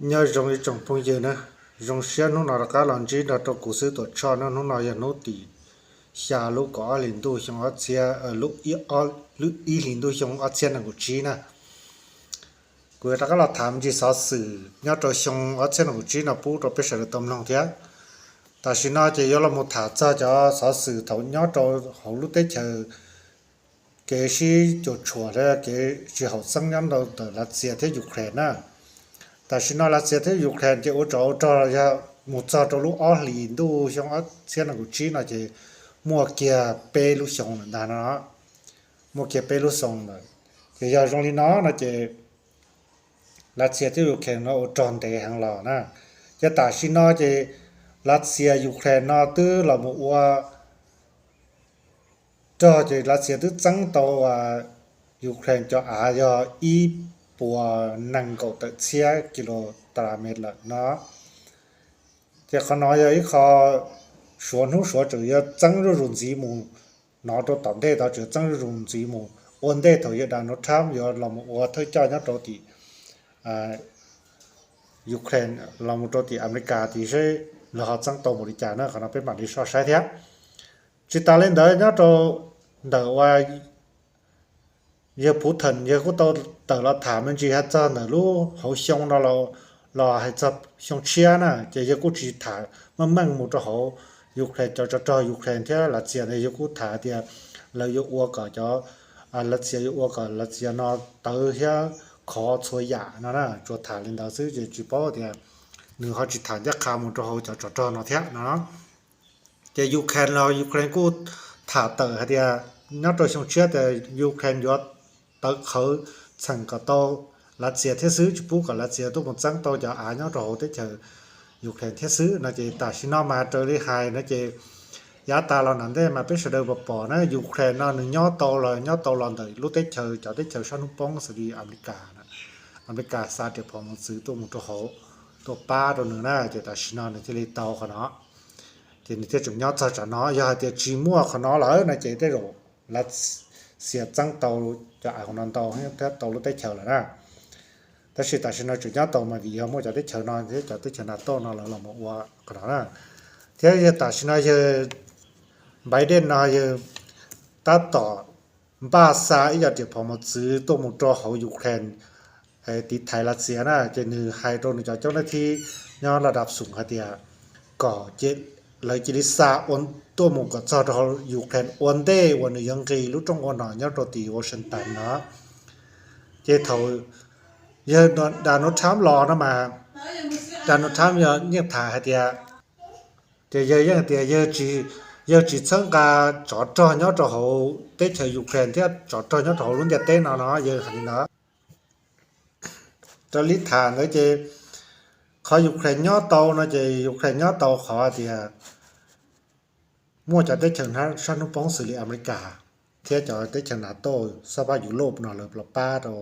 Nyob zoo ib tsoom phooj ywg na, zoo siab hnub no rov qab los ntsib nrog rau kuv xwb Tuam Tshoj na. Hnub no yog hnub tim xya lub kaum ob hlis ntuj xyoo ob txhiab, lub ib hlis ntuj xyoo ob txhiab nees nkaum tsib na. Kuv yuav rov qab los tham me ntsis xov xwm nyob rau xyoo ob txhiab nees nkaum tsib no pub rau peb sawv daws tau mloog thiab. Tam sim no ces yuav los mus tham txog cov xov xwm thaum nyob rau hauv lub teb chaws kev sib cuam tshuam thiab kev tsis haum xeeb nyob rau ntawm Lav Xias thiab Ukraine na. Tam sim no Lav Xias thiab Ukraine ces ua tsov ua rog yog mus txog rau lub ob hlis ntuj xyoo ob txhiab nees nkaum tsib no ces muaj kiag peb lub xyoo lawm ntag no. Muaj kiag peb lub xyoo lawm. Ces yog zoo li no no ces Lav Xias thiab Ukraine no ua rog ntev heev los na. Ces tam sim no ces Lav Xias Ukraine no twb los mus ua rog ces Lav Xias twb txeeb tau Ukraine cov av yog ib puas nees nkaum tawm txhiab kis lus tas las mev lawm no. Ces qhov no yog ib qho suav hnub suav tseem yuav txeeb zuj zus ntxiv mus, hnov rau tom ntej tod tseem txeeb zuj zus ntxiv mus, ua ntej thaum yawg Donald Trump yuav los mus ua thawj coj nyob rau tim Ukraine los mus rau tim Amelikas tid seb lawv ho txeeb tau mus li cas na. Qhov no peb mam li soj saib thiab. Tsis tas li ntawd nyob rau ntawm uas yawg Putin yawg kuj tau tawm los tham me ntsis hais txog ntawm lub hauv xyoo no los hais txog xyoo tshiab na ces yawg kuj tsis tham meej meej mus rau hauv Ukraine, cov tsov rog Ukraine thiab Lav Xias ntawd yawg kuj tham tias lawv yuav ua kom cov Lav Xias yuav ua kom Lav Xias no tawv thiab khov txhua yam no na, tsuas tham li ntawd xwb ces tsis paub tias nws ho tsis tham ncaj qha mus rau hauv cov tsov rog no thiab no. Ces Ukraine los Ukraine kuj tham tawm hais tias nyob rau xyoo tshiab tias Ukraine yuav tawv qhawv txheem kom tau Lav Xias thiab xwb, tsis pub kom Lav Xias tuaj mus txeeb tau cov av nyob rau hauv teb chaws Ukraine thiab xwb no. Ces tam sim no mas raws li hais no ces yav tas los nram ntej mas peb sawv daws pom pom na, Ukraine no nws nyob tau los nyob tau los ntawm lub teb chaws, cov teb chaws sab hnub poob xws li Amelikas, Amelikas xa riam phom mus txwv tuaj mus rau hauv, tuaj pab rau nws na, ces tam sim no nws thiaj li tau qhov no. Ces nws thiaj tseem nyob txog tsam no, yog hais tias tsis muaj qhov no lawm no ces tej zaum Lav Xias txeeb tau cov av hauv no ntau thiab tau lub teb chaws lawm na. Tab sis tam sim no tseem nyob tau mas vim yog muaj cov teb chaws no thiab cov teb chaws NATO no lawv los mus ua qhov no na. Thiab yog tam sim no yawg Biden no yawg tab tom npaj xa ib co riam phom mos txwv tuaj mus rau hauv Ukraine tiv thaiv Lav Xias na, ces nws hais rau nws cov coob nab thib nyob Laj Dab Xoom hais tias kom lawv cia li xa tuaj mus kom txog rau hauv Ukraine ua ntej uas nws yuav nqis lub rooj ua nom nyob rau tim Washington no. Ces thaum yawg Donald Trump los no mas, Donald Trump yog yeej tham hais tias, ces yawg yeej tias yawg tsis txhawb nqa tsov rog nyob rau hauv teb chaws Ukraine thiab tsov rog nyob rau hauv lub ntiaj teb no no, yawg hais li ntawd. Raws li tham ntawd ces qhov Ukraine nyob tau no ces Ukraine nyob tau qhov tias muaj cov teb chaws sab hnub poob xws li Amelikas thiab cov teb chaws NATO, sab pab Europe no lawv los pab rau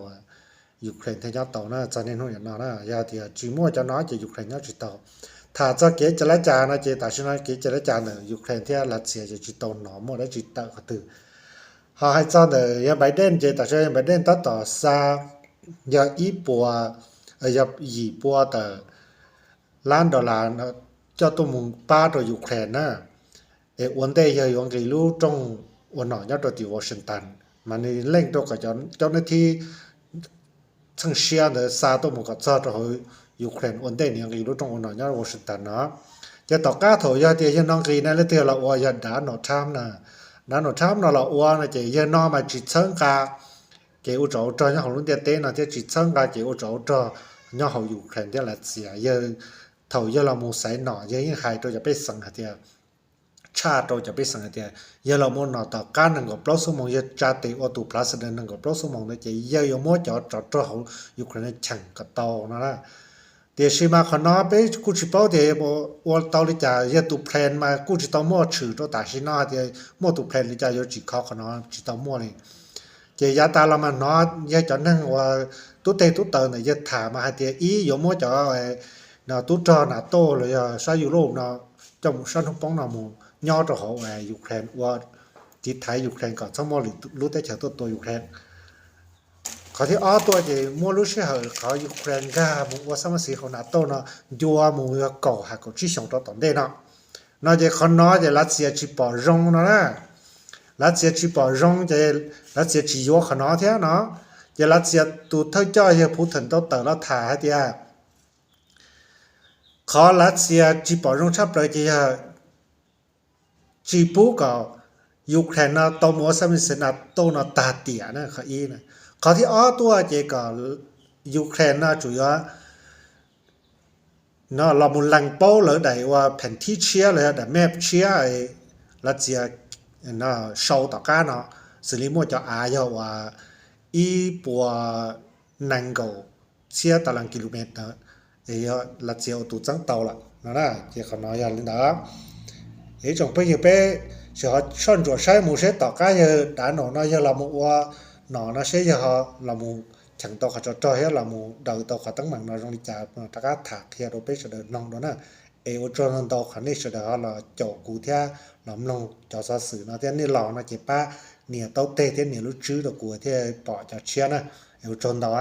Ukraine thiaj nyob tau na txog niaj hnub niam no na. Yog tias tsis muaj cov no ces Ukraine nyob tsis tau. Tham txog kev cai lav cas no ces tam sim no kev cai lav cas ntawm Ukraine thiab Lav Xias ces tsis tau hnov muaj dab tsi tawm qhov twg. Ho hais txog ntawm yawg Biden ces tam sim no yawg Biden tab tom xa yog ib puas, yog yim pua tawm lab dollar coj tuaj mus pab rau Ukraine na, es ua ntej yawg yuav nqis lub rooj ua nom nyob rau tim Washington, mas nws leej rau kom cov coob nab thib txheej siab ntawd xa tuaj mus kom txog rau hauv Ukraine ua ntej nws yuav nqis lub rooj ua nom nyob Washington no. Ces tom qab thaum yog tias yawg no nqis na leej twg los ua? Yog Donald Trump na. Donald Trump no los ua no ces yawg no mas tsis txhawb nqa kev ua tsov ua rog nyob hauv lub ntiaj teb no thiab tsis txhawb nqa kev ua tsov ua rog nyob hauv Ukraine thiab Lav Xias. Yawg thaum yawg los mus xaiv nom yawg yeej hais rau cov pej xeem hais tias, tshaj rau cov pej xeem hais tias yawg los mus nom tom qab nees nkaum plaub xuab moos, yawg tsa tes ua tus president nees nkaum plaub xuab moos ntawd ces yawg yuav muab cov tsov rog hauv Ukraine cheem kom tau no na. Tiam sis mas qhov no peb kuj tsis paub tias ua tau li cas, yawg tus plan mas kuj tsis tau muaj tshwm rau tam sim no hais tias muaj tus plan li cas yuav tsim kho qhov no tsis tau muaj li. Ces yav tas los mas hnov yawg cov neeg uas tub teg tub taws ntawm yawg tham mas hais tias ib yuav muab cov tub rog NATO los yog sab Europe no coj mus sab hnub poob no mus nyob rau hauv Ukraine ua tiv thaiv Ukraine kom txhob muaj lwm lub teb chaws tuaj tua Ukraine. Qhov thib ob tuaj ces muab lub sij hawm qhov Ukraine nkag mus ua xab mab xiv hauv NATO no ncua mus yog kaum ha kaum tsib xyoos rau tom ntej no. No ces qhov no ces Lav Xias tsis pom zoo no na. Lav Xias tsis pom zoo ces Lav Xias tsis yuav qhov no thiab no. Ces Lav Xias tus thawj coj yawg Putin tau tawm los tham hais tias qhov Lav Xias tsis pom zoo tshaj plaws ces yog tsis pub kom Ukraine no tau mus ua xab mab xiv NATO no tag tiam na, qhov ib. Qhov thib ob tuaj ces kom Ukraine no tsum yuav no los mus lees paub lawv daim ua pheem thib tshiab los yog daim map tshiab Lav Xias sau tom qab no, xws li muaj cov av yog uas ib puas nees nkaum txhiab tas las kilomev, Lav Xias ua tus txeeb tau lawm no na. Ces qhov no yog li ntawd. Ib tsoom phooj ywg, peb sij hawm soj ntsuam saib mus seb tom qab yawg dav nom no yawg los mus ua nom no seb yawg los mus cheem tau qhov tsov rog thiab los mus daws tau qhov teeb meem no zoo li cas, rov qab tham qhia rau peb sawv daws mloog dua na. Es ua tsaug ntau ntau qhov nej sawv daws ho los caum kuv thiab los mloog cov xov xwm no thiab. Nej los no ces pab nias taub teg thiab nias lub tswb rau kuv thiaj pom cov tshiab na. Es ua tsaug ntau.